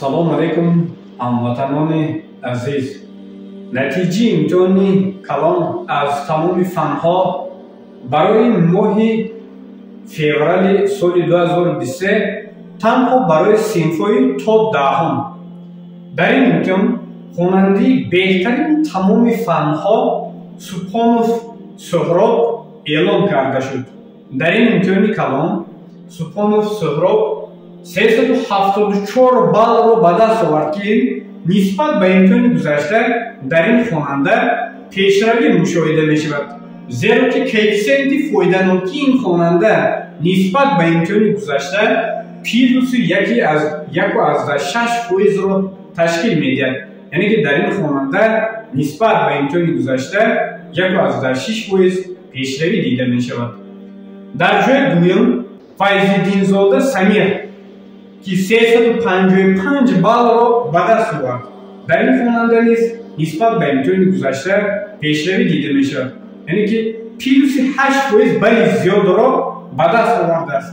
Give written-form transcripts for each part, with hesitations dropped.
Салом алейкум, ҳамватанони азиз. Натиҷаи имтиҳони калон аз тамоми фанҳо барои моҳи феврали соли 2023 танҳо барои синфҳои то 10-ум. Дар ин имтиҳон хонандаи беҳтарини тамоми фанҳо Субҳонов Суҳроб эълон карда шуд. Дар ин имтиҳони калон Субҳонов Суҳроб 374 баллро ба даст овард, ки нисбат ба имтиҳони гузашта дар ин хонанда пешравӣ мушоҳида мешавад, зеро ки коэффисиенти фоиданокии ин хонанда нисбат ба имтиҳони гузашта плюси 1,6%-ро ташкил медиҳад. Яъне ки дар ин хонанда нисбат ба имтиҳони гузашта 1,6% пешравӣ дида мешавад. Дар ҷои дуюм Файзиддинзода Самир, ки 355 баллро ба даст овард. Дар ин хонанда низ нисбат ба имтиҳони гузашта пешравӣ дида мешавад, яъне ки плюси 8% балли зиёдро ба даст овардааст.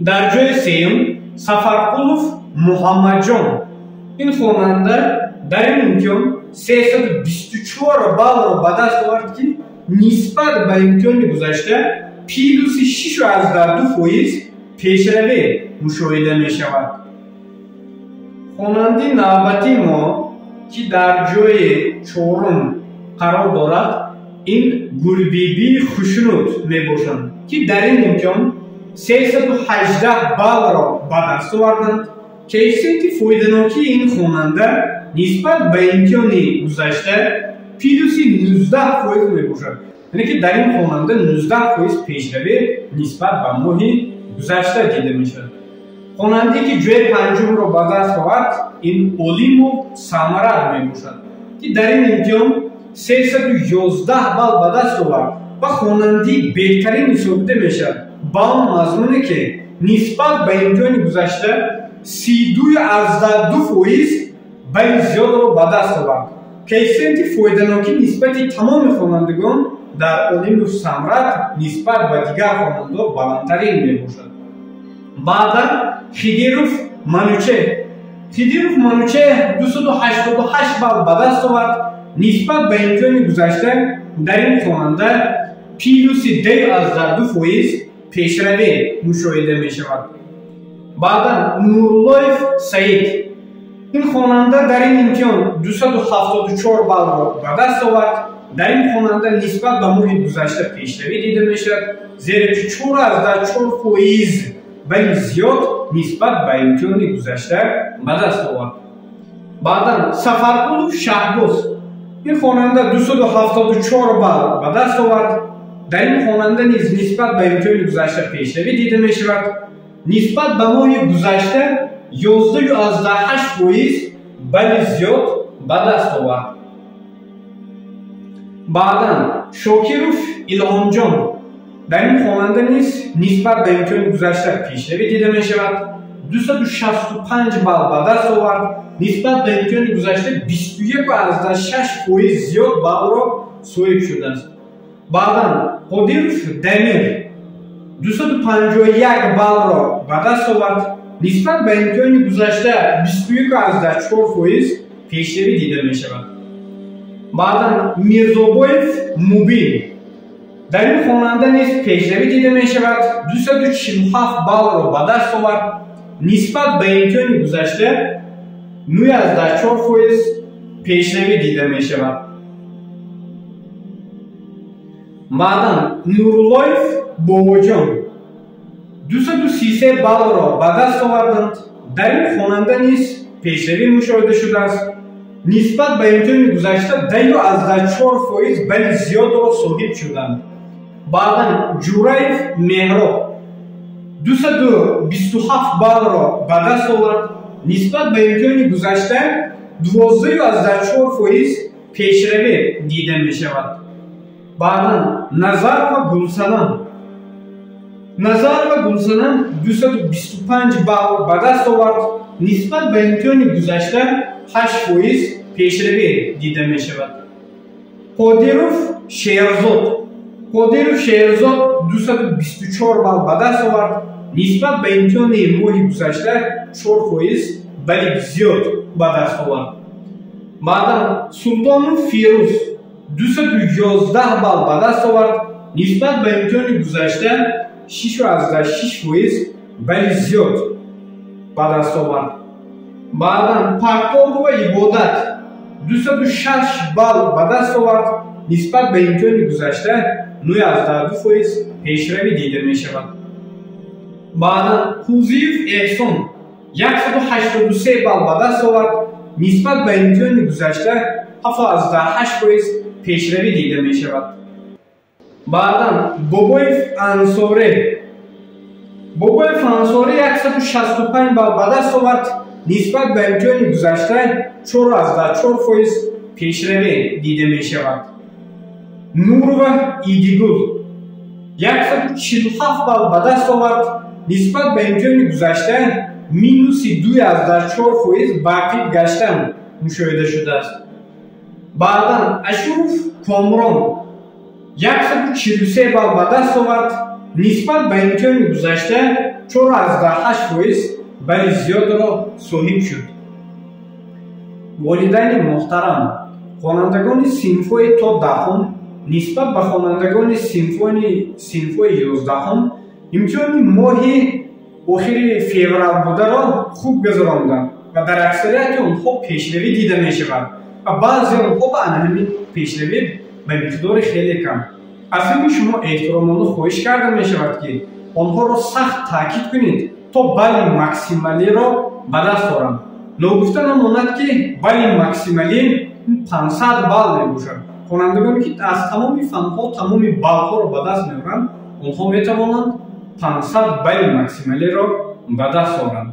Дар ҷои сеюм Сафарқулов Муҳаммадҷон. Ин хонанда дар ин имтиҳон 324 баллро ба даст овард, ки нисбат ба имтиҳони гузашта плюси 6,2% пешравӣ мушоҳида мешавад. Хонандаи навбатии мо, ки дар ҷои чорум қарор дорад, ин Гулбибии Хушнуд мебошанд, ки дар ин имтиҳон 318 баллро ба даст оварданд. Коэффисиенти фоиданокии ин хонанда нисбат ба имтиҳони гузашта плюси 19% мебошад, яъне ки дар ин хонанда 19% пешравӣ нисбат ба моҳи гузашта дида мешавад. Хонандае, ки ҷои панҷумро ба даст овард, ин Олимов Самарат мебошад, ки дар ин имтиҳон 311 балл ба даст овард ва хонандаи беҳтарин ҳисобида мешавад, ба он мазмуне ки нисбат ба имтиҳони гузашта 32,2% балли зиёдро ба даст овард. Коэффисиенти фоиданокӣ нисбати тамоми хонандагон дар Олимов Самрат нисбат ба дигар хонандаҳо баландтарин мебошад. Баъдан Хидиров Манучеҳ. Хидиров Манучеҳ 288 балл ба даст овард. Нисбат ба имтиҳони гузашта дар ин хонанда плюси 9,2% пешравӣ мушоҳида мешавад. Баъдан Нуруллоев Саид. Ин хонанда дар ин имтиҳон 274 баллро ба даст овард. Дар ин хонанда нисбат ба моҳи гузашта пешравӣ дида мешавад, зеро ки 4,4% балли зиёд нисбат ба имтиҳони гузашта ба даст овард. Баъдан Сафарқулов Шаҳбоз. Ин хонанда 274 балл ба даст овард. Дар ин хонанда низ нисбат ба имтиҳони гузашта пешравӣ дида мешавад. Нисбат ба моҳи гузашта 11,8% балли зиёд ба даст овард. Баъдан Шокиров Илҳомҷон. Дар ин хонанда низ нисбат ба имтиҳони гузашта пешравӣ дида мешавад. 265 балл ба даст овард. Нисбат ба имтиҳони гузашта 21,6% зиёд баллро соҳиб шудааст. Баъдан Қодиров Дамир 251 баллро ба даст овард. Нисбат ба имтиҳони гузашта 21,4% пешравӣ дида мешавад. Баъдан Мирзобоев Мубин. Дар ин хонанда низ пешравӣ дида мешавад. 247 баллро ба даст овард. Нисбат ба имтиҳони гузашта 9,4% пешравӣ дида мешавад. Баъдан Нуруллоев Бобоҷон 233 баллро ба даст оварданд. Дар ин хонанда низ пешравӣ мушоҳида шудааст. Нисбат ба имтиҳони гузашта 10,4% балли зиёдро соҳиб шуданд. Баъдан Ҷураев Меҳроб 227 баллро ба даст овард. Нисбат ба имтиҳони гузашта 12,4% пешравӣ дида мешавад. Баъдан Назарова Гулсанам. Назарова Гулсанам 225 балл ба даст овард. Нисбат ба имтиҳони гузашта 8% пешравӣ дида мешавад. Қодиров Шерзод. Қодиров Шерзод 224 балл ба даст овард. Нисбат ба имтиҳони моҳи гузашта 4% балли зиёд ба даст овард. Баъдан Султонов Фирӯз 211 балл ба даст овард, нисбат ба имтиҳони гузашта 6,6% балли зиёд ба даст овард. Баъдан Партовова Ибодат 206 балл ба даст овард, нисбат ба имтиҳони гузашта 9,2% пешравӣ дида мешавад. Баъдан Қӯзиев Эҳсон 183 балл ба даст овард, нисбат ба имтиҳони гузашта 7,8% пешравӣ дида мешавад. Баъдан Бобоев Ансоре 165 балл ба даст овард, нисбат ба имтиҳони гузашта 4,4% пешравӣ дида мешавад. Нурова Идигул 147 балл ба даст овард, нисбат ба имтиҳони гузашта минуси 2,4% ба ақиб гаштан мушоҳида шудааст. Баъдан Ашуров Комрон 143 балл ба даст овард, нисбат ба имтиҳони гузашта 4,8% балли зиёдро соҳиб шуд. Волидайни муҳтарам, хонандагони синфҳои то 10-ум нисбат ба хонандагони синфҳои 11-ум имтиҳони моҳи охири феврал бударо хуб гузаронданд ва дар аксарияти онҳо пешравӣ дида мешавад ва баъзе онҳо ба ана ҳамин пешравӣ ба миқдори хеле кам. Аз ҳамин шумо эҳтиромона хоҳиш карда мешавад, ки онҳоро сахт таъкид кунед, то балли максималиро ба даст оранд. Ногуфта намонад, ки балли максималӣ 500 балл мебошад. Хонандагоне ки аз тамоми фанҳо тамоми баллҳоро ба даст меоранд, онҳо метавонанд 500 балли максималиро ба даст оранд.